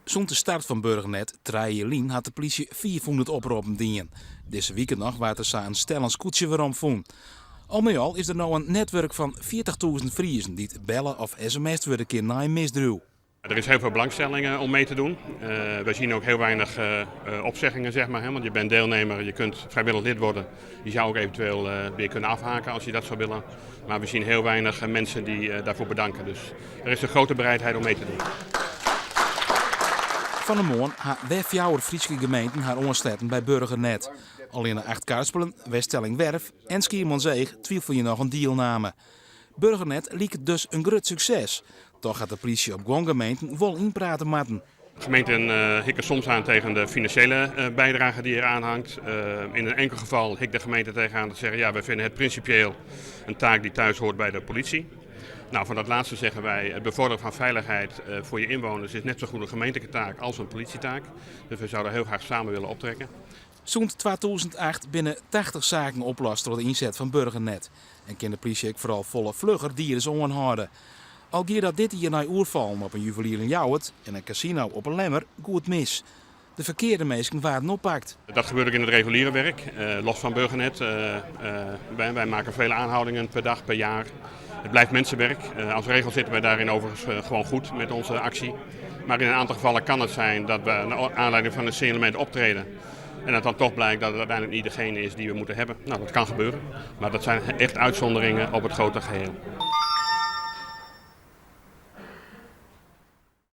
Sûnt de start fan Burgernet trije jier lyn hat de plysje 500 oproppen dien. Dizze wike noch waard der sa in stellen skûtsje weromfûn. Al mei al is der no in netwurk fan 40.000 Friezen dy't belle of sms'd wurde kin nei in misdriuw. Er is heel veel belangstelling eh, om mee te doen. Uh, wij zien ook heel weinig uh, opzeggingen, zeg maar. Hè, want je bent deelnemer, je kunt vrijwillig lid worden. Je zou ook eventueel weer kunnen afhaken als je dat zou willen. Maar we zien heel weinig mensen die daarvoor bedanken. Dus er is een grote bereidheid om mee te doen. Fan 'e moarn ha wer fjouwer Fryske gemeenten har oansletten by Burgernet. Allinne Achtkarspelen, Weststellingwerf en Skiermûntseach twivelje noch oan dielname. Burgernet liket dus in grut sukses. Toch hat de plysje op guon gemeenten wol ynprate moatten. Gemeenten uh, hikken soms aan tegen de financiële uh, bijdrage die er aanhangt. Uh, in een enkel geval hikt de gemeente tegenaan te zeggen, ja, wij vinden het principieel een taak die thuis hoort bij de politie. Nou, van dat laatste zeggen wij, het bevorderen van veiligheid voor je inwoners is net zo goed een gemeentelijke taak als een politietaak. Dus we zouden heel graag samen willen optrekken. Sûnt 2008 binne 80 saken oplost troch de ynset fan Burgernet. En kin de plysje ek foaral folle flugger dieders oanhâlde. Al gie dat dit jier nei oerfallen op in juwelier yn Ljouwert en in kasino op 'e Lemmer goed mis. De ferkearde minsken waarden oppakt. Dat gebeurt ook in het reguliere werk, eh, los van Burgernet. Eh, eh, wij, wij, maken vele aanhoudingen per dag, per jaar. Het blijft mensenwerk. Als regel zitten wij daarin overigens gewoon goed met onze actie. Maar in een aantal gevallen kan het zijn dat we naar aanleiding van een signalement optreden. En dat dan toch blijkt dat het uiteindelijk niet degene is die we moeten hebben. Nou, dat kan gebeuren. Maar dat zijn echt uitzonderingen op het grote geheel.